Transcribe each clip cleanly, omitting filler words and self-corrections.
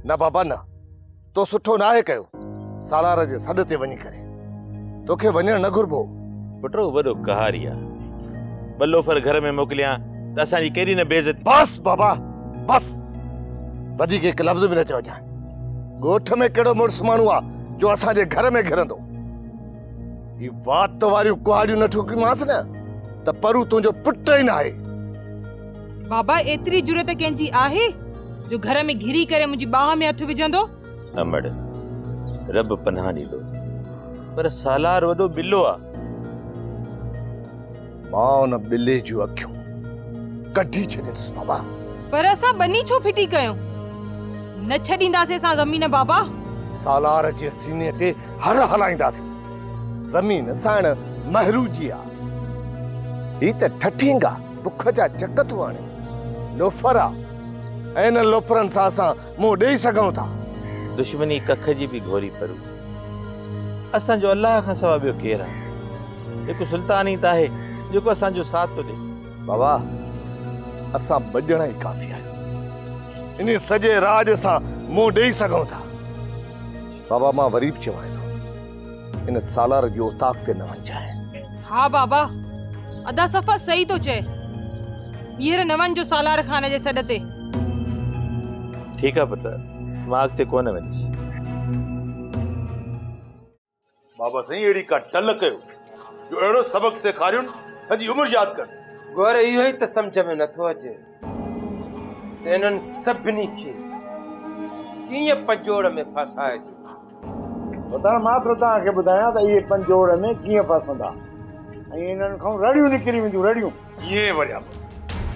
نه بابا نه، تو سٺو ناهي ڪيو، سالار جي سڏ تي وڃي ڪري. توکي وڃڻ نه گهربو هو. پٽ هو وڏو قهاري آ. ٻه لوفر گهر ۾ موڪليان ته اسان جي ڪيڏي نه بي عزتي. بس بابا بس، وڌيڪ هڪ لفظ به نه چئجانء. ڳوٺ ۾ ڪهڙو مڙس ماڻهو آ جو اسان جي گهر ۾ گهرندو. هي وات واريون ڪهاڙيون نه ٺوڪيمانس نه ته پرو تنهنجو پٽ ئي ناهي. بابا ايتري جرئت ڪنهن جي آهي جو گهر ۾ گهري ڪري منهنجي ٻانهن ۾ هٿ وجهندو؟ امڙ، رب پناهه ڏيندو، پر سالار وڏو ٻلو آ. مان ان ٻلي جون اکيون ڪڍي ڇڏيندس بابا. پر اسان ٻني ڇو ڦٽي ڪيون؟ نه ڇڏينداسين اسان زمين بابا. سالار جي سيني تي هر هلائينداسين. زمين سائڻ مهرو جي آ. هي ته ٺٺينگ آ، بک جا چڪ ٿو هڻي. لوفر آ ۽ انهن لوفرن سان اسان منهن ڏيئي سگهون ٿا. دشمني ڪک جي به گهوري پرو. اسان جو الله کان سوا ٻيو ڪير آ؟ هڪ سلطان ئي ته آهي جيڪو اسان جو ساٿ ٿو ڏئي. بابا اسان ٻه ڄڻا ئي ڪافي آهيون. انهي سڄي راڄ سان منهن ڏيئي سگهون ٿا. بابا مان وري به چوانء ٿو ان سالار جي اوطاق تي نه وڃجانء. ها بابا ادا صفا صحيح ٿو چئي. ٻيهر نه وڃجو سالار خان جي سڏ تي. ٺيڪ آ پٽ مان اڳتي ڪونه ويندس. بابا سائين اهڙي ڪا ٽل ڪيو جو اهڙو سبق سيکاريون سڄي عمر ياد ڪن. گور اهو ئي ته سمجهه ۾ نٿو اچي ته انهن سڀني کي ڪيئن پنجوڙ ۾ ڦاسائجي. وطن مان ٿو توهان کي ٻڌايان ته اهي پنجوڙ ۾ ڪيئن ڦاسندا ۽ انهن کان رڙيون نڪري وينديون رڙيون. ائين وريام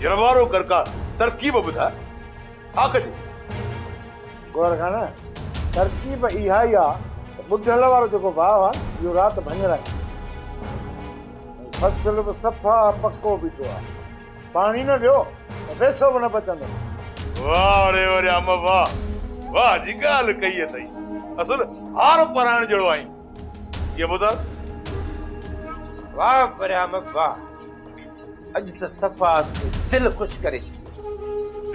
يروارو ڪر ڪا ترڪيب ٻڌاء ڇا ڪجي؟ گوهر خان، ترڪيب اها ئي آ ته ٻڍل وارو جيڪو واهه آ نه اهو رات ڀڃرائي ۽ فصل به صفا پڪو بيٺو آ. پاڻي نه ڏيو ته پئسو به نه بچندو. واهه ڙي وريام واهه، واهه جي ڳالهه ڪئي اٿئي. اصل هار پرائڻ جهڙو آهين. ڪيئن ٻڌاء؟ واهه وريام واهه، اڄ ته صفا دل خوش ڪري ڇڏي.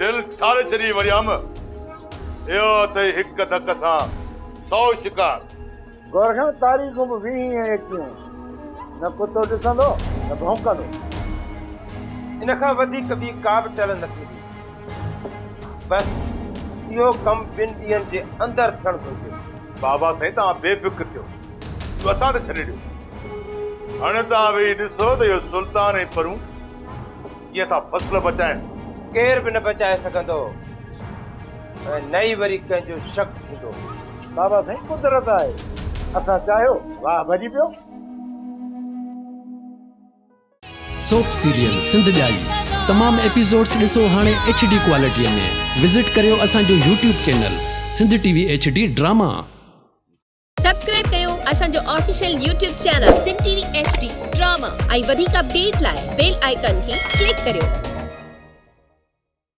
دل ٺاري ڇڏي وريام، اهو اٿئي هڪ ڌڪ سان سئو شڪار. گور کان تاريخون به ويهين ۽ ايڪيهون، نه ڪتو ڏسندو نه ڀونڪندو. ان کان وڌيڪ ٻي ڪا به ٽل نه ٿيندي. بس اهو ڪم ٻن ڏينهن جي اندر ٿيڻ گهرجي. بابا سائين توهان بي فڪر ٿيو، اهو اسان تي ڇڏي ڏيو. هاڻي توهان ويهي ڏسو ته اهو سلطان ۽ پرون ڪيئن ٿا فصل بچائين. ڪير به نه بچائي سگهندو ۽ نه ئي وري ڪنهن جو شڪ ٿيندو. بابا سائين قدرت آهي، اسان چاهيو واهه ڀڄي پيو. سوپ سيريل سنڌ ڄائي تمام ايپيسوڊس ڏسو هاڻي ايڇ ڊي ڪوالٽي ۾ وزٽ ڪريو اسان جو YouTube channel Sindh T V H D drama. Subscribe ڪيو اسان جو official YouTube channel Sindh T V H D drama ۽ وڌيڪ اپڊيٽ لاء بيل آئيڪان کي ڪلڪ ڪريو.